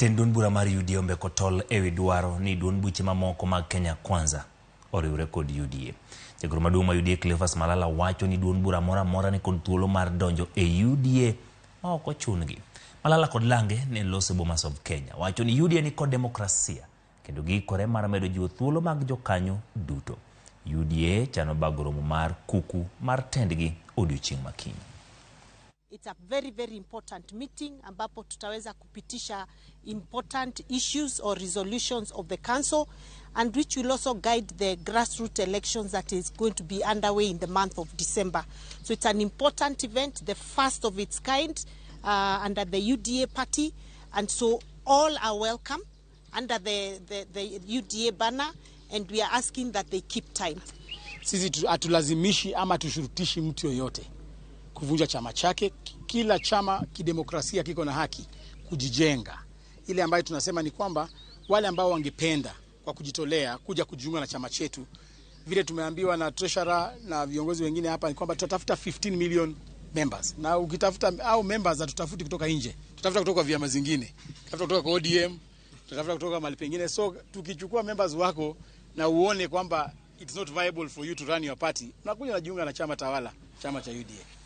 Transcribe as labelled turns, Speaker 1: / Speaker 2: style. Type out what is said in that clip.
Speaker 1: Tend duond bura mar UDA ombeko tol ewi dwaro ni duond buche mamoko mag Kenya Kwanza oriwre kod UDA. Jagoro maduong' ma UDA Cleophas Malala wacho ni duond bura moro amora ni kod thuolo mar donjo e UDA ma ok ochun-gi. Malala kod lange ne loso e Bomas of Kenya. Wacho ni UDA ni kod demokrasia kendo giikore mar medo jiwo thuolo mag jokanyo duto. UDA chano bago romo mar kuku mar tendgi odiochieng' ma kiny.
Speaker 2: It's a very, very important meeting ambapo tutaweza kupitisha important issues or resolutions of the council and which will also guide the grassroots elections that is going to be underway in the month of December. So it's an important event, the first of its kind under the UDA party, and so all are welcome under the UDA banner, and we are asking that they keep time.
Speaker 3: Sisi hatulazimishi ama tushurutishi mtu yoyote kuvunja chama chake. Kila chama kidemokrasia kiko na haki kujijenga. Ile ambayo tunasema ni kwamba wale ambao wangependa kwa kujitolea kuja kujiunga na chama chetu, vile tumeambiwa na treasurer na viongozi wengine hapa, ni kwamba tutatafuta 15 million members, na ukitafuta au members hatutafuti kutoka nje, tutafuta kutoka vyama zingine, tutafuta kutoka kwa ODM, tutafuta kutoka mahali pengine. So tukichukua members wako na uone kwamba it's not viable for you to run your party, unakuja unajiunga na chama tawala, chama cha UDA.